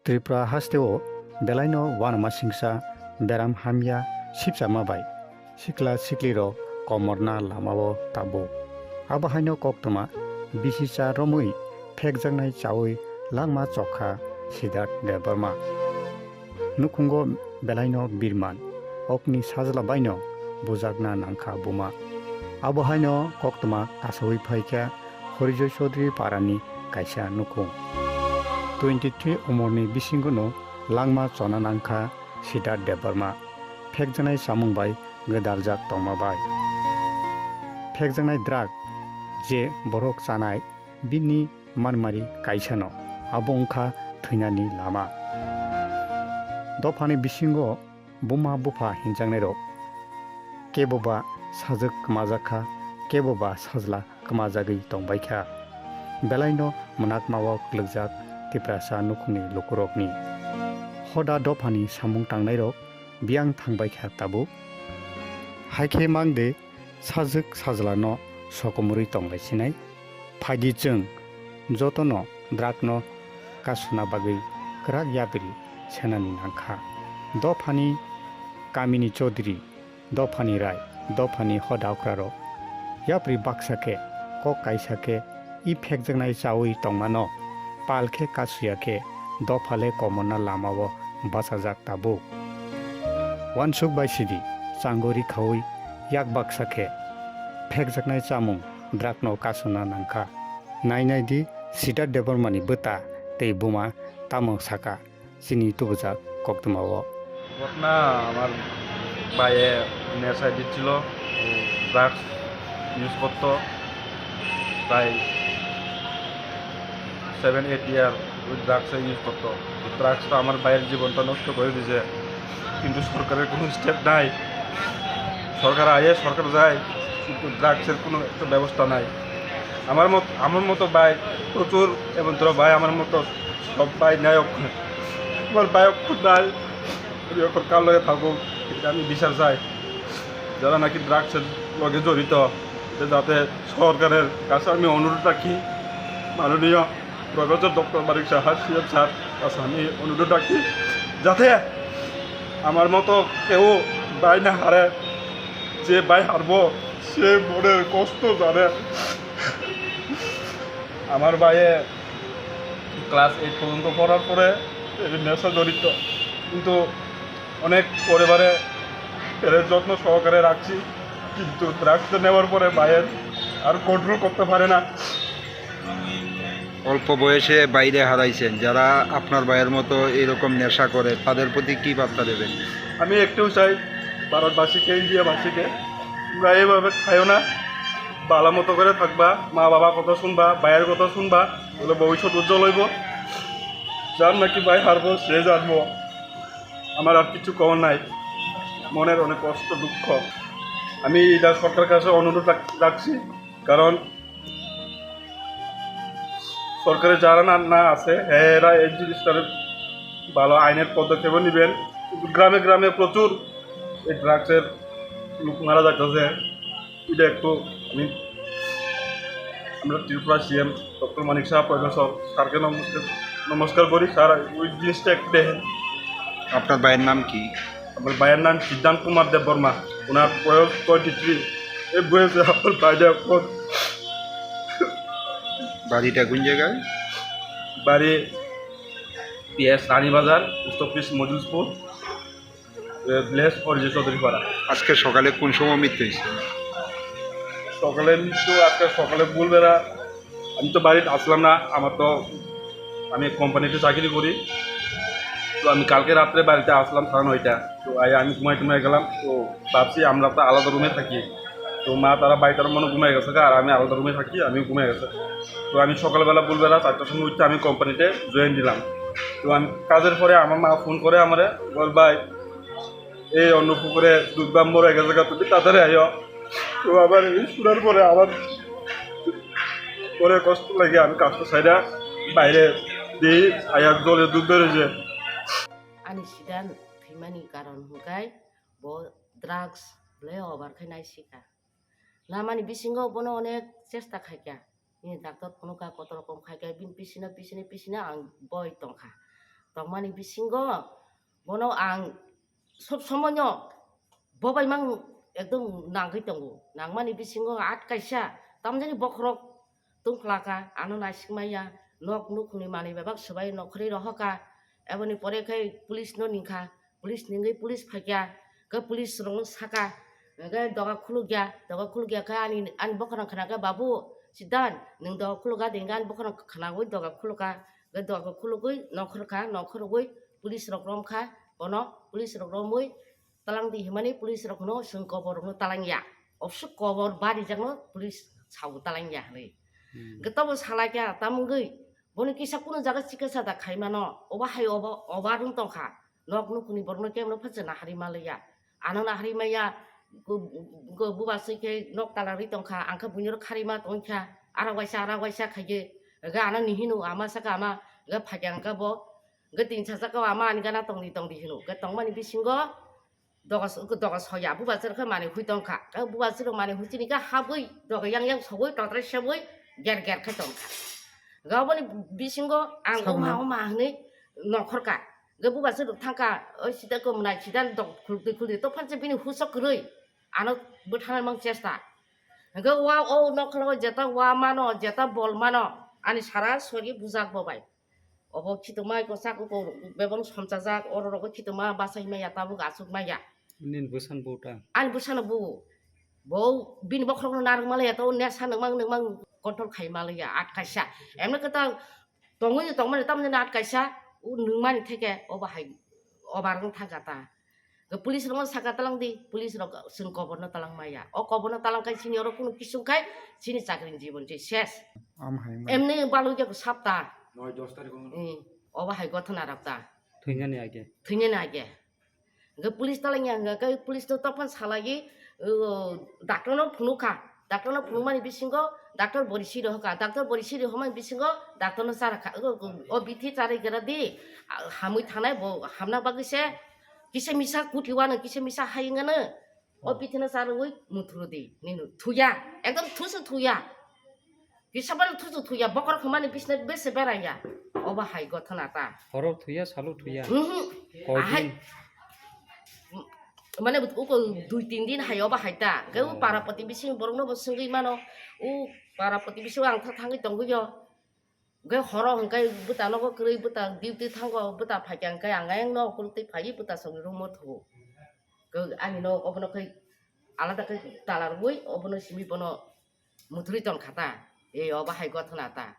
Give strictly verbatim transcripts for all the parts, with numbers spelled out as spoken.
Tripura hasteo belaino uanama singsa beram hamya sipchama bai sikla siklirok komorna lamao tabuk. Abo haino koktwma bisi cha romwi phekjaknai chaui langma chokha Siddharth Debbarma. Nukhungo belaino birman okni sajla baino bujakna nangkha buma. Abo haino koktwma kasaui phaikha Horijoy Chaudhary parani kaisa nukhung. Twenty three umorni bisingono langma chona nangkha Siddharth Debbarma, phekjaknai chamung bai gwdaljak tongma bai. Phekjaknai drug je borok chanai bini manmari kaisano, abo wngkha thwinani lama. Dophani bisingo buma bupha hinjaknairok keboba sajwk kwmajakha, keboba sajla kwmajagwi tongbaikha. Belaino mwnakmao kwlwkjak Tiprasa nukhungni lukurokni. Hoda dophani samung tangnairok biyang thangbaikha tabuk. Haikhe mangde sajwk sajlano sokomorwi tonglaisinai. Phaidi chwng jotono drugno kasuna bagwi kwrak yapri senani nangkha. Dophani kamini Chaudhary, dophani rai, dophani hoda okrarok yapri baksa khe kok kaisa khe i phekjaknai chaui tongmano pal khe kasuya khe dophale komorna lamao bachajak tabuk. Uansuk bai sidi chango rikhaui yak baksa khe phekjaknai chamung drugno kasuna nangkha. Nainai di Siddharth Debbarmani bwta tei buma tamo saka chini tubujak koktwmao. ঘটনা আমার ভাইয়ে নেশায় দিচ্ছিল, ও drugs use করতো, প্রায় seven eight year ওই ড্রাগসে ইউজ করতো। তো ড্রাগস তো আমার ভাইয়ের জীবনটা নষ্ট করে দিছে, কিন্তু সরকারের কোনো স্টেপ নাই। সরকার আয়ে, সরকার যায়, কিন্তু ড্রাগসের কোনো একটা ব্যবস্থা নাই। আমার মত আমার মতো ভাই প্রচুর, এবং তোরা ভাই আমার মতো সব ভাই নাই অক্ষর। আমার ভাই অক্ষর নাই, আমি এখন কার লগে থাকবো, এটা আমি বিচার চাই। যারা নাকি ড্রাগসের লগে জড়িত, এটা যাতে সরকারের কাছে আমি অনুরোধ রাখি, মাননীয় professor doctor Manik Saha CM sir কাছে আমি অনুরোধ রাখি, যাতে আমার মতো কেউ ভাই না হারে, যে ভাই হারবো সে মনের কষ্ট জানে। আমার ভাইয়ে ক্লাস এইট পর্যন্ত পড়ার পরে এই নেশা জড়িত, কিন্তু অনেক পরিবারে এর যত্ন সহকারে রাখছি, কিন্তু ড্রাগসটা নেওয়ার পরে ভাইয়ের আর কন্ট্রোল করতে পারে না। অল্প বয়সে বাইরে হারাইছেন, যারা আপনার ভাইয়ের মতো এরকম নেশা করে, তাদের প্রতি কি বার্তা দেবেন? আমি একটাও চাই ভারতবাসীকে, ইন্ডিয়াবাসীকে, তোমরা এইভাবে খাইও না, ভালো মতো করে থাকবা, মা বাবা কথা শুনবা, ভাইয়ের কথা শুনবা, তাহলে ভবিষ্যৎ উজ্জ্বল হইব। যার নাকি ভাই হারবো, সে জানবো। আমার আর কিছু কওয়ার নাই, মনের অনেক কষ্ট, দুঃখ। আমি এটা সরকারের কাছে অনুরোধ রাখ-, রাখছি, কারণ সরকারে যারা না, না আছে, এরা এই জিনিসটার ভালো আইনের পদক্ষেপও নেবেন। কিন্তু গ্রামে গ্রামে প্রচুর এই ড্রাগসের লোক মারা যাইতেছে। এটা একটু আমি, আমরা ত্রিপুরা সিএম ডক্টর মানিক সাহা প্রফেসর স্যারকে নমস্কার, নমস্কার করি। স্যার, ওই জিনিসটা একটু দেখেন। আপনার ভাইয়ের নাম কি? আমার ভাইয়ের নাম সিদ্ধান্ত কুমার দেববর্মা, ওনার বয়স টোয়েন্টি থ্রি। এই বয়সে আমার ভাইটা এখন বাড়িটা কোন জায়গায়? বাড়ি পিএস রানীবাজার, পোস্ট অফিস মজুলপুর, এ, ভিলেজ অরিজিৎ চৌধুরী পাড়া। আজকে সকালে কোন সময় মৃত্যু হয়েছে? সকালে মৃত্যু, আজকে সকালে ভোরবেলা আমি তো বাড়িতে আসলাম না, আমার তো, আমি কোম্পানিতে চাকরি করি। তো আমি কালকে রাত্রে বাড়িতে আসলাম সাড়ে নয়টা। তো আই আমি ঘুমাই টুমাই গেলাম। তো ভাবছি আমরা তো আলাদা রুমে থাকি। তো মা তারা বাড়িতে মনে ঘুমাই গেছে, আর আমি আলাদা রুমে থাকি, আমি ঘুমাই গেছে। তো আমি সকালবেলা ভোরবেলা চারটার সময় উঠতে আমি কোম্পানিতে জয়েন দিলাম। তো আমি কাজের পরে আমার মা ফোন করে আমারে, বল, "ভাই, এই অন্য পুকুরে দুধ বাম মরে গেছে গা, তুমি তাড়াতাড়ি আইও।" তো আবার এই শোনার পরে আবার পরে কষ্ট লাগে, আমি কাজটা ছাইরা বাইরে দিই, আইয়া জলে দুধ বেরোয় যে। Ani sidan thwimani karon hwnkhe bo drugs le over khe nai sika. Namani bisingo bono onek chesta khaikha. Bini doctor phunukha, kotor rokom khaikha, bini pisina, pisina, pisina ang boi tongkha. Tongmani bisingo bono ang sob somoino bobai mang ekdom nangwi tongo. Nangmani bisingo at kaisa tamjani bokhorok tongkhlaka, ano naisik maya, nok nukhungni manwi bebak swbai nokhorwi rohoka. Eboni pore khe police no ningkha, police ningwi police phaikha, khe police rokno saka, hwnkhe doga khulukya, doga khulukya khe ani, ani bokhorok khna khe, "Babu, Sidan, nwng doga khulukha de," hwnkhe ani bokhorok khnaui doga khulukha, khe doga khulugwi nokhorkha, nokhorwi police rok romkha, bono police rok romwi talang di himani police rok no chwng kobor rok no talang ya. Obsuk kobor bari jak no police sao talang ya hwnwi. Hmm. Hwnkhe tobo salai kha tamungwi boni kisa kunu jaga chikasa da khai mano, obo hai obo, obo rwng tong kha. Nok nukuni borok no kebo no pha chwng nahari ma liya. Ano nahari maya, go, go buba swi khe nok tala ri tong kha, ang khe buini oro khari ma tong kha. Ara waisa, ara waisa khai khe, hwnkhe ano ni hino ama saka ama, hwnkhe phaikha hwnkhe bo, hwnkhe tin sajak o ama ani gana tong di, tong di hino. Hwnkhe tongmani bisingo doga, doga soya, bubachi rok khe manwi hui tong kha. Khe bubachi rok manwi hui chini khe habwi, doga yang yang sogwi, totrai sebwi, ger ger khe tong kha. Hwnkhe oboni bisingo ang Sabna. Oma, oma hwnwi nokhor kha. Hwnkhe bubachi rok thang kha, oi sida ko mwnai sida dok khuldi khuldi, to phan se bini husok kwrwi. Ano bwthana mang chesta. Hwnkhe wa o nokhor o jeta wa mano, jeta bol mano, ani sara sori bujak bo bai. Obo khitumai kosak uko bebong somchajak, oro rogo khituma basa himaya tabuk asuk maya. Nini bwsano bo ta? Ani bwsano bo. Bo bini bokhorokno narwk malaya to nesa nwngmang nwngmang control khai malaya at kaisa. Emne khe ta tongwi tongmani tamni at kaisa u nwngmani theke obo hai obar wng thangka ta. Police rokno saka talang di, police rok chwng koborno talang maya. O koborno talang khai chini oro kunu kisung khai chini chakri ni jibon se ses. Am hai ma. Emni balwi jak sapta. Noi dos tarikh o. Hmm, obo hai gothona rok ta. Thwinani age. Thwinani age. Hwnkhe police talang ya hwnkhe police to tophan salai, o, doctor no phunuk kha. Doctor no phunukmani bisingo doctor bori siri hoka, doctor bori siri homani bisingo doctor no chara kha, o, o, o bithi charwi gra di, a, hamwi thanai bo hamna bagwi se kisa misa kuti wano, kisa misa hai wngano, o, oh, bithi no charwi muthuru di, nini thuya, ekdom thusu thuya, kisa bari thusu thuya, bokhorok hwnmani bisna bese beraya, obo hai gothona ta. Horo thuya, salo thuya. Mhm. Koi ahai din? Mane uko dui tin din hai obo hai ta. Ke u, oh, para protibesi borok no bo swngwi mano. U para protibesi ang tha thangwi tongwi yo. Ke horo hwnkhe buta nogo kwrwi buta duty thango, buta phaikha hwnkhe ang ayang no kwrwtwi phaiwi buta songwi room o thuo. Ke ani no obono khe alada khe tala rwui obono simi bono muthuri tong kha ta, e obo hai gothona ta.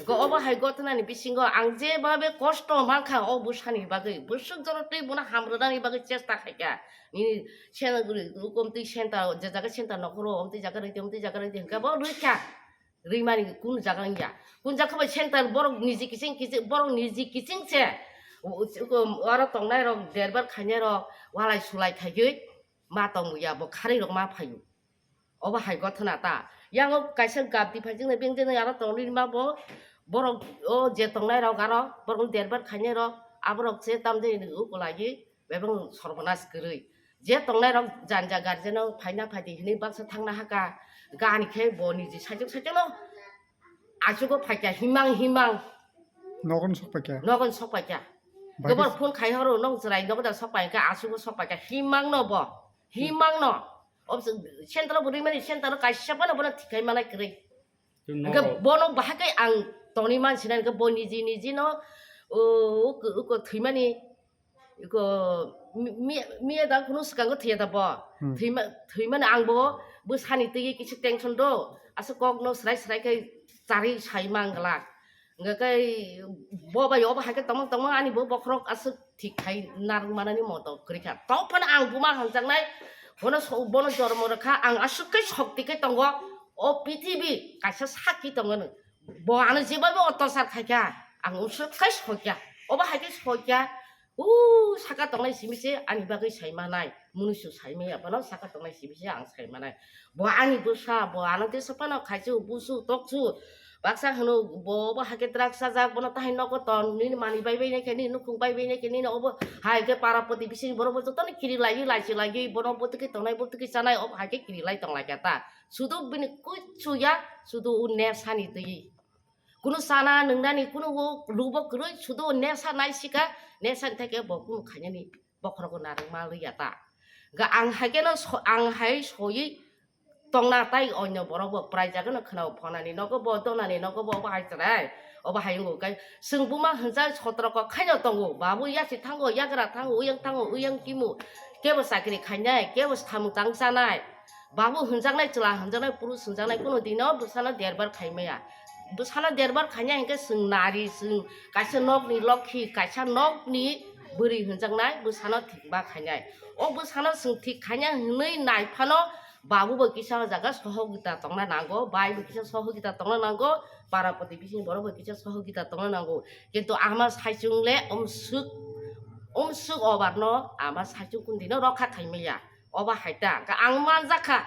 Go obo hai gothona ni bisingo ang je babe kosto mankha o bwsani bagwi, bwswk joro twi bono hamrwnani bagwi chesta khaikha. Nini sen-, ukomtwi center, je jaga center nokhoro, omtwi jaga rwdi, omtwi jaga rwdi hwnkhe bo rwikha. Rwimani kun jaga wngya. Kun jaga bai center borok niji kiching kiching, borok niji kiching se. U-, u-, uko oro tongnai rok derbar khainai rok walai sulai khaiwi ma tongya bo kharwi rok ma phaio. Obo hai gothona ta. Yango kaisa gabdi phai jwngnai beng jwngnai aro tongwi ma bo. Borok o je tongnai rok aro borok derbar khainai rok aborok se tamjani ukulagi bebang sorbonas kwrwi. Je tongnai rok janja guardian o phaina phaidi hinwi baksa thangna haka gani khe bo niji saichung saichung no achugo phaikha himang himang. Nogon sok paikha. Nogon sok paikha. Bagwi gobor phone khai horo nong chwrai nogo da sok paikha achugo sok paikha himang no bo. Himang no. Ob central bo rimani central kaisa phano bono thikai manai kwrwi. Hwnkhe bono bahai khe ang tongwi mansinai hwnkhe bo niji niji no, o, uko, uko thwimani, uko mi-, mi-, miya da kunu swkango thwiya da bo. Hmm. Thwima-, thwimani ang bo bwsani twi kisa tension do. Aswk kok no srai srai khe charwi sai manglak. Hwnkhe bo bai obo hai khe tongmang tongmang ani bo bokhorok aswk thik khai narwk manani moto kwrwi kha. Tong phano ang buma hamjaknai, bono so-, bono jormo rwkha, ang aswk khe sokti khe tongo. O prithibi kaisa sakki tongo no. Bo ano jeba bo otosar khaikha, ang uswk khai sokya. Obo hai khe sokya, u saka tongnai simi se ani bagwi sai manai. Munusu sai maya bono saka tongnai simi se ang sai manai. Bo ani bwsa, bo ano teisa phano khaisu, busu, toksu. Baksa hwno bo obo hai khe drugs chajak, bono tahai nogo ton, nini manwi bai bai nai khe, nini nukhung bai bai nai khe, nini obo hai khe para protibesi borok bo jotono kiri laiwi, laisi laiwi, bono bo tiki tongnai, bo tiki chanai, obo hai khe kiri lai tong lai kha ta. Sudu bini kuchu ya, sudu u nesani twi. Kunu chana nwngnani kunu bo lubo kwrwi sudo nesa naisika, nesa theke bo kunu khainani bokhorogo narwkma liya ta. Ga ang hai keno so-, ang hai soywi tongna tai onyo borok bo prai jagano khwnao phonani nogo bo donani nogo bo obo hai chwrai obo hai wngo kai chwng buma hwnjak sotro kok khaino tongo babu yasi thango yagra thango uyang thango uyang kimu kebo chakri khainai kebo samung tang chanai. Babu hwnjaknai, chwla hwnjaknai, purush hwnjaknai, kunu dino bwsano derbar khai maya. Bwsano derbar khainai hinkhe chwng nari, chwng kaisa nokni lokhi, kaisa nokni bwrwi hwnjaknai bwsano thikma khainai. O bwsano chwng thik khainai hwnwi nai phano babu bo kisa o jaga sohogita tongna nango, bai bo kisa sohogita tongna nango, para protibesi borok bo kisa sohogita tongna nango. Kintu ama saichung le umswk, umswk obarno ama saichung kunu dino rokha khai maya. Obo hai ta, hwnkhe ang manjakha,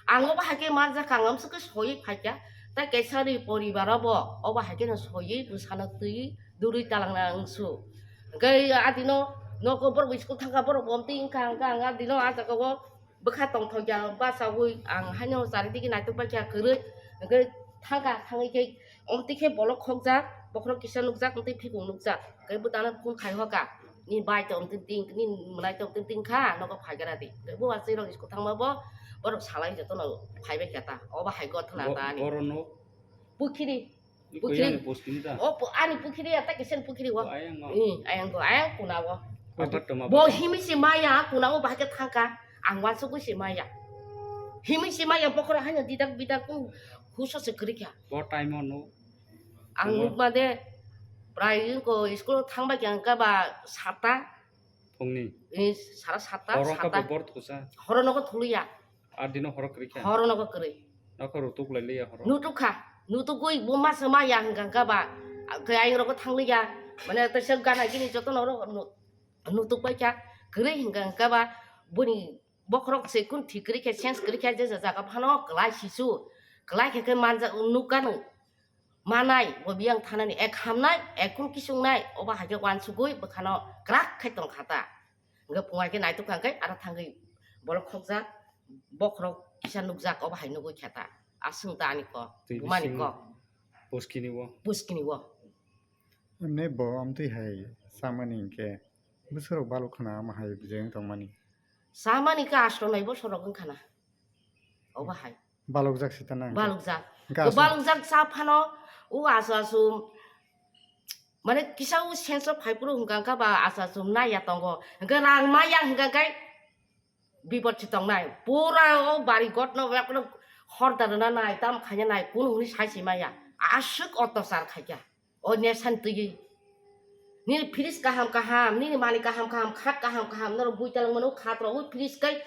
ang obo hai khe manjakha, ang amswk khe soywi phaikha, tei kaisa ni poribar o bo obo hai khe no soywi bwsano twi durwi talangna wngsu. Hwnkhe adino nogo borok school thangkha, borok bo omtwi wngkha, hwnkhe ang adino ah jaga o bwkha tongthokya bachaui ang haino charidigi naitok paikha kwrwi, hwnkhe thangkha, thangwi khe omtwi khe bolok khokjak, bokhorok kisa nukjak, omtwi phikung nukjak, hwnkhe bwtano phone khai hoka. Ni bai tong tin tin, ni mwnai tong tin tin kha, nogo phai gara di. Bo asai rok school thangma bo, borok salai joto no phai bai kha ta. Obo hai gothana Bo-, ta ani. Boro no? Pukhiri. Iko Pukhiri. Yani post kini ta? O pu-, ani pukhiri ya ta kisen pukhiri wo. O ayang no? Hmm, ayang ko, ayang kuna wo. Apat to ma Bo ba? Himi si maya, kuna wo bahake thangka. Ang wansugui si maya. Himi si maya bokhora haino didak bidak kung huso se kwrwi kha. Bo time o no? Ang Bo? Nukma de, prai ko school thangba khe ang kaba sata. Phungni? Eh, sara sata, Horo sata. Kabo bor thusa? Horo nogo thuliya. Ar dino horo kwrwi kha? Horo nogo kwrwi. Nokho rutuk lai liya horo? Nutuk kha. Nutugui bo masa maya hingka kaba. Khe ayang rogo thangliya. Mane tesa gana gini joto no ro nu-, nutuk bai kha. Kwrwi hingka kaba boni bokhorok se kun thik kwrwi kha, sense kwrwi kha, je jaga phano kwlai sisu. Kwlai khe khe manja nukha nung. Manai, bo biyang thanani ek hamnai, ek kun kisungnai, obo hai khe wansugui bwkhano kwrak khai tong kha ta. Hwnkhe phungai khe naituk kha khe aro thangwi bolok khokjak, bokhorok kisa nukjak, obo hai nugui kha ta. Aswng ta ani kok, Twi bumani bising kok. Puskini wo. Puskini wo. Emne bo amtwi hai samani hinkhe bwswrok balok khna ama hai bijai wng tongmani. Samani khe asto nai bosorok wng khana. Obo hai. Balokjak sita nang. Balokjak. Hwnkhe aswk. Balokjak sa phano o asu asu mane kisa o sense o phai phuru hwnkha hwnkha ba asu asu naiya tongo. Hwnkhe rang maya hwnkha khe bipot si tongnai. Pura o bari gotno hor da rwna nai, tam khaina nai, kunu hwnwi sai si maya. Aswk otosar khaikha. O nesan twiwi. Nini fridge kaham kaham, nini mani kaham kaham, khat kaham kaham, norok bui talangmano khat rogwi fridge kai.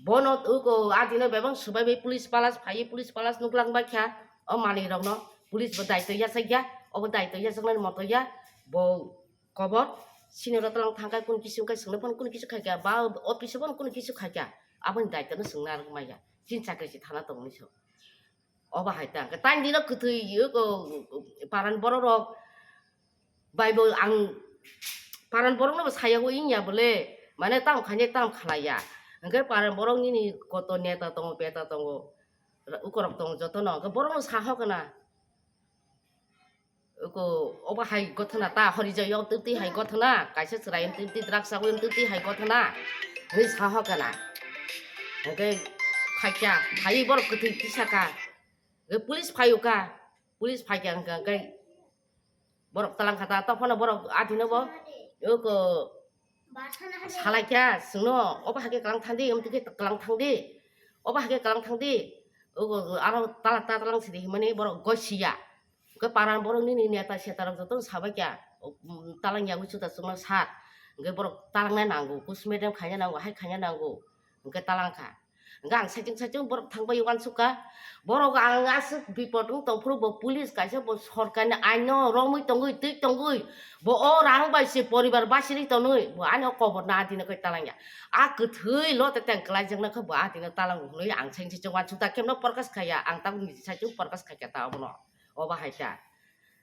Bono uko adino bebak swbai bai police palas phaiwi police palas nuklang bai kha. O manwi rokno police bo daitwi yachakya, obo daitwi yachaknani moto ya. Bo kobor sini ro talang thangkai kun kisu kai swngno phano kun kisu khaikya, ba office o phano kun kisu khaikya. Aboni daitwno swngna rwkmaya. Chini chakri se thana tongmani so. Obo hai ta, hwnkhe tang dino kwthwi, oko, paran borok rok bai bo ang paran borok no bo saya o wngya bole, mane tam khainai tam khalaiya, hwnkhe paran borok nini koto neta tongo, beta tongo, ukorok tongo jotono, hwnkhe borok no saho kana. Oko, obo hai gothana ta, hori jai yo twi twi hai gothana, kaisa chwrai twi twi drugs sagwi twi twi hai gothana, hwnwi saho kana. Hwnkhe phaikya, phaiwi borok kwthwi tisaka. Hwnkhe police phaio ka, police phaikya hwnkha hwnkhe borok talangkha ta, tophano borok adino bo, oko, Salaikha, chwngno, obo hai khe kwlang thang di, omo twi khe kwlang thang di, obo hai khe kwlang thang di, ogo aro tala ta talang sidi himani borok goi siya. Hwnkhe paran borok nini neta seta rok joto sabaikha, um, talang yagwi chuta chwngno sat. Hwnkhe borok talangnai nango, postmortem khaina nango, hai khaina nango, hwnkhe talangkha. Hwnkhe ang saichung saichung borok thangbai uansukha. Borok ang aswk bipot wng tongphuru bo police kaisa bo sorkarni aino romwi tongwi twi tongwi bo o rang bai se poribar basiri tonwi bo ani o kobor no adino khe talangya. A kwthwi lo te teng kwlaijaknai khe bo adino talango hwnwi ang saichung saichung uansukha khe no prakash khaiya ang tabuk niji saichung prakash khaikha ta obono. Obo hai kha.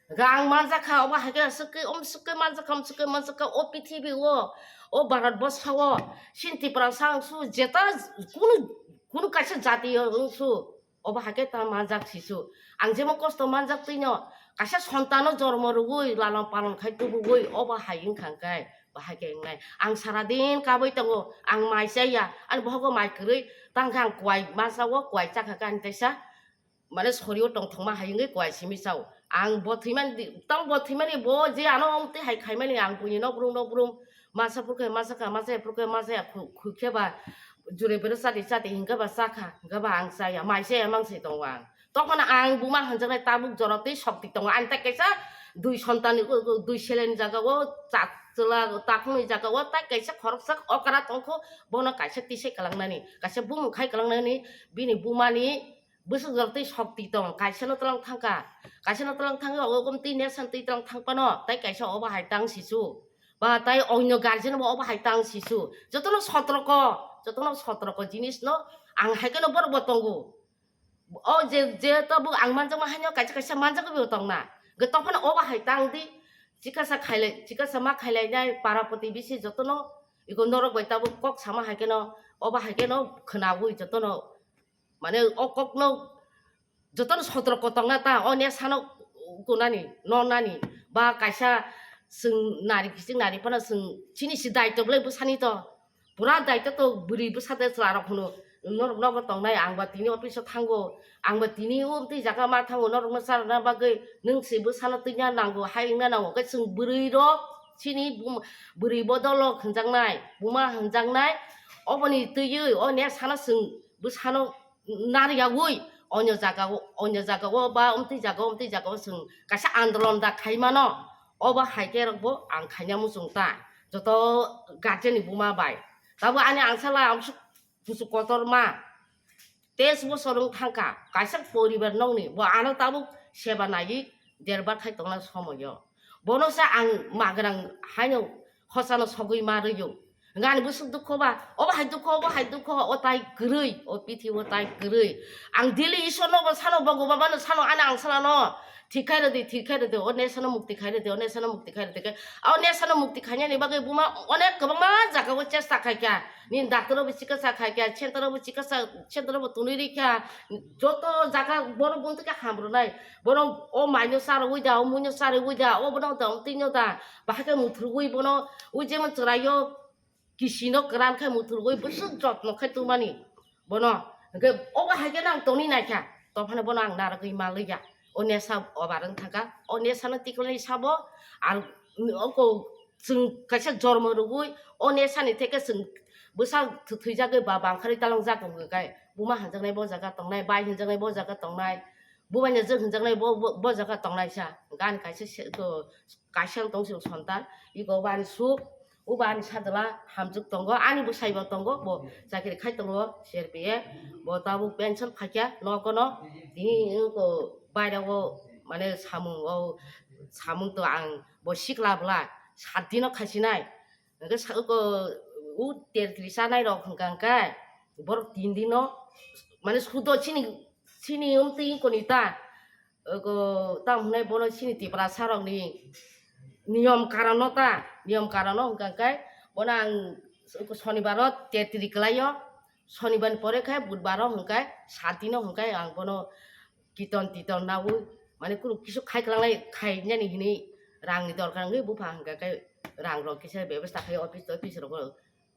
Hwnkhe ang manjakha, obo hai khe swkhe, om swkhe manjakha, om swkhe manjakha, o prithibi o, o Bharat borsha o, chini Tiprasa wngsu, jeta kunu, kunu kaisa jati o wngsu, obo hai khe ta manjak sisu. Ang jemon kosto manjak twino, Kaisa sontano jormo rwgwi, lalan palan khai tubugwi, obo hai wngkha hwnkhe, bahai khe wngnai. Ang saradin kabui tongo, ang mai chaya, ani bohogo mai kwrwi, tangkhe ang kuai masa o, kuai chakha khe ani teisa, mane sorio tongthokma hai wngwi kuai simi chao. Ang bo thwimani di-, tang bo thwimani bo je ano omtwi hai khaimani ang buini nokbrum nokbrum, masa phurkhe masa kha, masa phurkhe masa ya, khu-, khukhe ba jure bero chati chati hinkhe ba chakha, hinkhe ba ang chaya, mai chaya mang se tongo ang. Tokmano ang buma hwnjaknai tabuk jorotwi sokti tongo. Ani tai kaisa dui sontanni, dui seleni jagao, chak-, chwla takhumni jagao tai kaisa khoroksa okra tongkho, bono kaisa tisai kwlangnani, kaisa bumung khai kwlangnani, bini bumani bwswk jorotwi sokti tong, kaisano twlang thangkha, kaisano twlang thangwi ogo twi nesan twi twlang thangphano, tai kaisa obo hai tang sisu. Ba tai onyo guardian bo obo hai tang sisu. Jotono sotroko, jotono sotroko jinis no ang hai kheno borok bo tongo. O je, je tabuk ang manjakma haino kaisa kaisa manjagwi bo tongna. Ge tongphano obo hai tang di. Chikasa khailai, chikasa ma khailainai para protibesi jotono iko norok bai tabuk kok sama hai kheno obo hai kheno khwnawi jotono, mane o kokno jotono sotroko tongna ta o nesano kunani nonani ba kaisa chwng nari kiching nari phano chwng chini si daityo belai bwsani to. Pura daityo to bwrwi bwsa de chwla rok hwno, norok nogo tongnai, ang ba tini office o thango, ang ba tini o twi jaga ma thango, norok no charwna bagwi nwng se bwsano twina nango, hai wngna nango, khe chwng bwrwi rok chini bum-, bwrwi bodol rok hwnjaknai, buma hwnjaknai, oboni twiwi o nesano chwng bwsano nariyawi onyo jagao, onyo jagao ba omtwi jagao, omtwi jagao chwng kaisa andolon da khaimano, obo hai khe rokbo ang khaina muchung ta, joto guardian ni buma bai. Tabo ani angsala amsuk kuchuk kotorma, teis bosor wng thangkha, kaisa poribar nokni, bo ano tabuk seba naiwi derbar khai tongna somoyo. Bono sa ang magrang haino hosano sogwi ma rwio. Ngani bwswk dukho ba, obo hai dukho, obo hai dukho, o tai kwrwi, o pithibo tai kwrwi. Ang daily Ishwarno bo sano, Bhagwan Babano sano, ani ang salano, thik khai rwdi, thik khai rwdi, o nesano mukti khai rwdi, o nesano mukti khai rwdi khe, o nesano mukti khainani bagwi buma onek kwbangma jagao chesta khaikha. Nini doctor bo chikitsa khaikha, center bo chikitsa, center bo tunui rikha, joto jaga bono buntu khe hamrwnai. Bono o maino charwi da, o muino charwi da, o bono da, o tino da, bahai khe muthurwi bono, o jemon chwraio kisino kwran khe muthurwi bwswk jotno khe tubumani bono. Hwnkhe obo hai khe nang tongwi naikha, tongphano bono ang narwgwi manliya. O nesa obar wng thangkha, o nesano tikwlai sabo ang oko chwng kaisa jormo rwgwi o nesani theke chwng bwsa thwi-, thwijagwi ba bangkharwi talangjak wngkha khe buma hwnjaknai bo jaga tongnai, bai hwnjaknai bo jaga tongnai, bubaini jwk hwnjaknai bo, bo, bo jaga tongnaisa. Gani kaisa se-, ko-, kaisa wng tong sio sontan, iko bani suk, o bani sajla hamjwk tongo, ani bwsai bo tongo, bo chakri khai tongo, C R P F, bo tabuk pension phaikha nogono, tini iko bairego mane samung o, samung to ang bo sikla bwla sat dino khaisinai, hwnkhe sa-, iko o tertri chanai rok hwnkha hwnkhe borok tin dino mane sudo chini, chini omtwi koni ta. Oko tamo hwnai bono chini Tiprasa rokni niyom karono ta, niyom karono hwnkha khe bono ang oko sonibaro tetri kwlaio, sonibarni pore khe budbaro hwnkhe satino hwnkhe ang bono kiton titon naui mane kunu kisu khai kwlangnai khainani hinwi rangni dorkar wngwi bupha hwnkha khe rang rok kisa bebasta khai office office rogo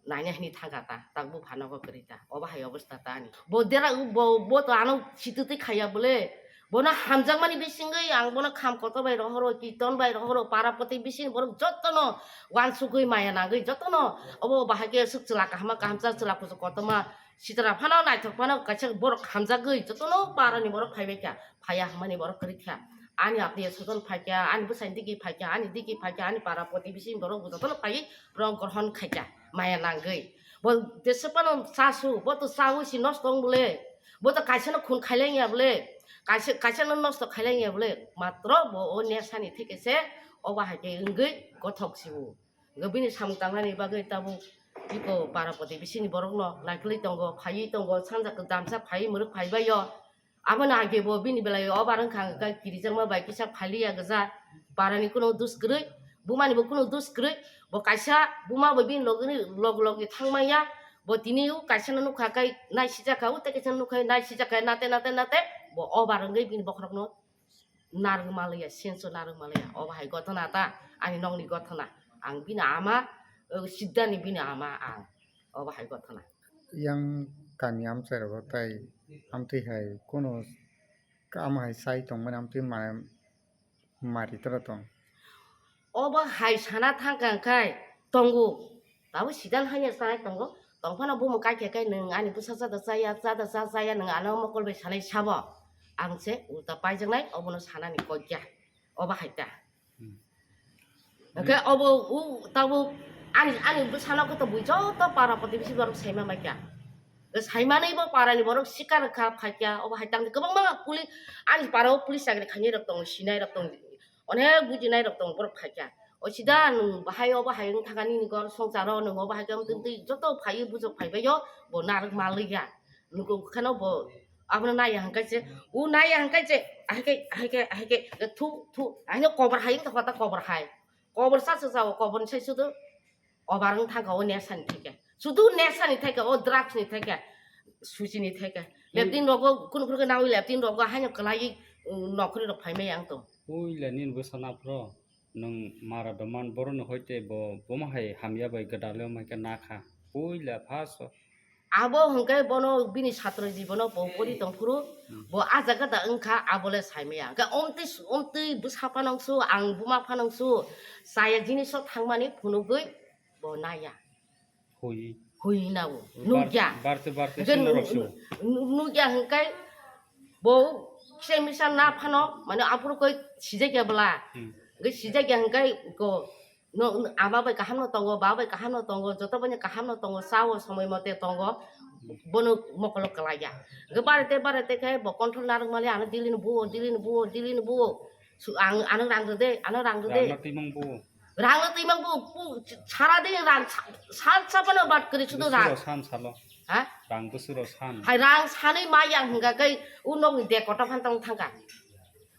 naina hini thangkha ta, tak bupha nogo kwrwi ta, obo hai obostha ta ani. Bo dera, bo, bo to ano sitwtwi khaiya bole, bono hamjakmani bisingwi ang bono kham kotor bai rohoro, kiton bai rohoro, para poti bising borok jotono wansugwi maya nangwi jotono obo bahai khe swk chwla kahama kahamsa chwla kuchuk kotorma sitra phano naithok phano kaisa borok hamjagwi jotono parani borok phaibai kha, phaiya hwnmani borok kwrwi kha. Ani apni soton phaikha, ani bwsani digi phaikha, ani digi phaikha, ani para poti bising borok jotono phaiwi borok grohon khaikha. Maya nangwi. Bo jeswk phano chasu, bo to chaui si nosto wng bole. Bo to kaisa no khun khaileng ya bole. Kaisa, kaisa no nosto khaileng ya bole. Matro bo o nesani theke se obo hai khe wngwi gothok sibu. Hwnkhe bini samung tangnani bagwi tabuk iko para poti bisingni borok no naikolwi tongo, phaiwi tongo, sanja kwdamsa phaiwi mwrwk phaibaio. Abono age bo bini belai o barang kha hwnkhe kirijakma bai kisa phaliya gwja, parani kuno dus kwrwi, bumani bo kuno dus kwrwi, bo kaisa buma bo bini logini log logi thangmaya, bo tini o kaisa no nukha kai naisijak kha, o tei kaisa no nukha naisijak kha, nate nate nate bo o barang bini bokhorok no narwk maliya, senso narwk maliya. Obo hai gothona ta, ani nokni gothona. Ang bini ama, o, Siddhani bini ama ang. Obo hai gothona. Yang kani amchai rogo tai amtwi hai kuno ama hai sai tongmani amtwi ma-, mari tora tong. Obo hai sana thangka hwnkhe tongo. Tabuk sidal haino sanai tongo. Tongphano bumung kaikha khe nwng ani bwsa chada chaya, chada cha chaya nwng ano mokol bai sanai sabo. Ang se ulta paijaknai, obono sanani kok ya. Obo hai ta. Hmm. Hwnkhe obo u tabuk ani, ani bwsano khe to bui joto para protibesi borok saima maikha. Saimani bo parani borok sikar kha phaikha, obo hai tangdi kwbangma puli-, ani parao police chakri khainai rok tongo, sinai rok tongo, onek bujinai rok tongo, borok phaikha. O sida nwng bahai obo hai wng thangkha nini gor songsaro, nwng obo hai khe wng twi joto phaiwi bujok phaibaio, bo narwk maliya. Nwng kheno bo abono naiya hwnkhe se, u naiya hwnkhe se, ahai khe, ahai khe, ahai khe, thu, thu, ahai no kobor hai wng thangkha ta kobor hai. Kobor sa se sao, kobor ni sai sudu. Obar wng thangkha o nesani theke. Sudu nesani theke, o drugs ni theke. Suchi ni theke. Leptin rogo, kunu kunu khe nawi leptin rogo, haino kwlaiwi, um, nokri rok phaimai ang tong. Puila nini bwsa naphro, nwng mara doman boroni hoite bo, bomo hai hamya bai gwdalwi wngkha nakha. Puila first o. Abo hwnkhe bono bini satro jibono bo pori tongphuru, hmm, bo ah jaga da wngkha, abole saimaya. Hwnkhe omtwi, omtwi bwsa phanangsu, ang buma phanangsu, chaya jiniso thangmani phunugwi bo naya. Hui. Hui nao. Bar-, nukya. Barte, barte hwnkhe swnno nu-, rok sio. Nu-, nukya hwnkhe bo kisa misa na phano, mane aphuru koi sijakya bwla. Hmm. Hwnkhe sijakya hwnkhe ko, no, no, ama bai kaham no tongo, ba bai kaham no tongo, joto bai kaham no tongo, sao somoi mote tongo, bono mokolo kwlaiya. Hwnkhe barete, barete khe bo control narwk mali ano dilini buo, dilini buo, dilini buo. Su-, ang, ano rang rwde, ano rang rwde. Rang no twimang buo. Rang no twimang bo, bo, sara din rang sa-, sal sa phano bat kwrwi sudu rang. Bwswk rw san salo. Ha? Rang bwswk rw san. Hai rang sanwi ma yang hwnga kai u nokni dek kotor phan tong thangka.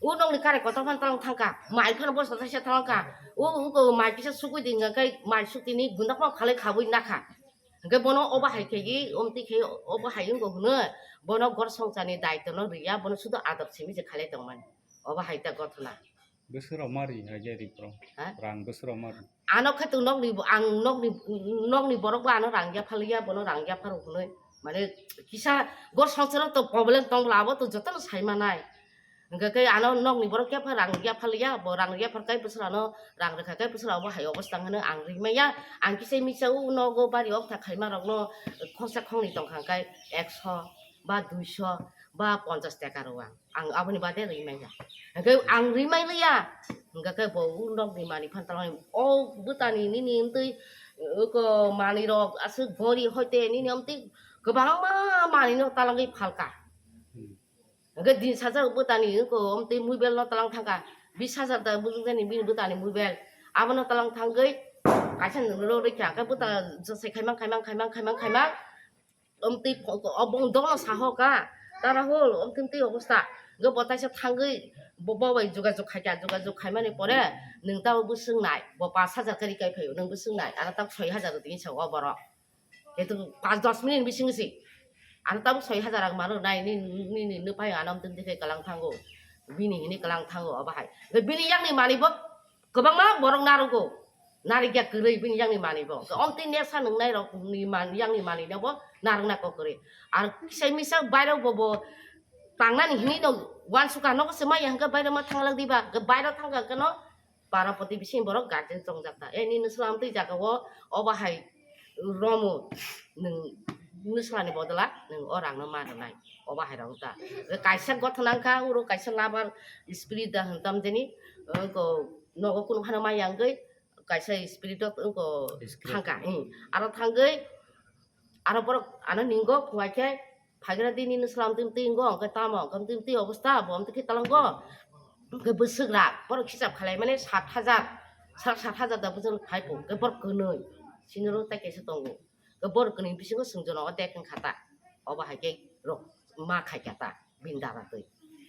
U nokni kare kotor phan tong thangka. Mai phano bosa thaisa thangka. U, u ko mai kisa sugwi di hwnga kai mai suk tini gunda phano khalai khabwi nakha. Hwnkhe bono obo hai khe i, omtwi khe obo hai wngkha hwnwi. Bono gor songchar ni daitw no rwya, bono sudu ador simi je khalai tongmani. Obo hai ta gothona. Bwswk rok ma ri hai khe ri phro. Ha? Rang bwswk rok ma ri. Ano khe to nokni bo, ang nokni, nokni borok bo ano rang yapha liya, bono rang yapha rw hwnwi. Mane kisa gor songchar o to problem tong bwla abo to jotono sai manai. Hwnkhe khe ano nokni borok yapha rang yapha liya, bo rang yapha kai bwswk ano rang rwkha kai bwswk abo hai obosta hwnwi ang ri maya. Ang kisa misa o nogo bari o kha khaima rokno khorsa khongni tong kha kai ekso ba duiso ba ponchas taka rw ang. Ang aboni bade ri manya. Hwnkhe ang ri mai liya. Hwnkhe khe bo u nokni manwi phan talangni, o bwtani nini wngtwi, uko manwi rok aswk gori hoite nini wngtwi kwbangma manwi no talangwi phalka. Hmm. Hwnkhe din sajak bwtani uko wngtwi mobile no talang thangka. Bis hajar da bujukjani bini bwtani mobile. Abono talang thangwi kaisa nungwi rw rwkha. Hwnkhe bwta josai khaimang, khaimang, khaimang, khaimang, khaimang. Omtwi pho-, obong dono sahoka, ta Rahul, omtwi omtwi obosta. Hwnkhe bo taisa thangwi bo, bo bai jogajog khaikha, jogajog khaimani pore nwng tamo bwswk nai, bo pash hajar khe rikai phaio, nwng bwswk nai, ano tak soi hajar rw tini sa o borok. Jehetu pash dos minute bisingo se. Ano tabuk soi hajar ang mano nai, ni, ni, ni, ni, nini nwphai ano omtwi omtwi khe kwlang thango. Bini hini kwlang thango obo hai. Hwnkhe bini yakni manwi bo kwbangma borok narwgo. Narwkya kwrwi bini yakni manwi bo. Hwnkhe omtwi nesa nwngnai rok ni man-, yakni manwi no bo narwkna kok kwrwi. Ar kisa misa bairok bo, bo tangnani hinwi no uansukha, nogo se maya hwnkhe bairok ma thanglak diba. Hwnkhe bairok thangkha hwnkhe no para protibesi borok guardian chongjak ta. E nini nwsla amtwi jaga o obo hai romo nwng nwsla ni bodol a nwng o rang no ma rwnai. Obo hai rok ta. Kaisa gothona wngkha, oro kaisa lover spirit da hwn tam jani. Wngko nogo kunu phano maya wngwi kaisa spirit o wngko. Spirit. Thangkha, hmm. Aro thangwi aro borok ano ningo phungai khe phaikra di nini nwsla amtwi amtwi wngko, hwnkhe tamo, hwnkhe amtwi amtwi obosta, bo amtwi khe talango. Hwnkhe bwswk rak, borok hisab khalai mani sat hajar, sat, sat hajar da bwswk phai pho, hwnkhe borok kwnwi, sini ro tai kaisa tongo. Hwnkhe borok kwnwi bisingo chwng jono o dek wngkha ta, obo hai khe rok ma khai kha ta, bini dara twi.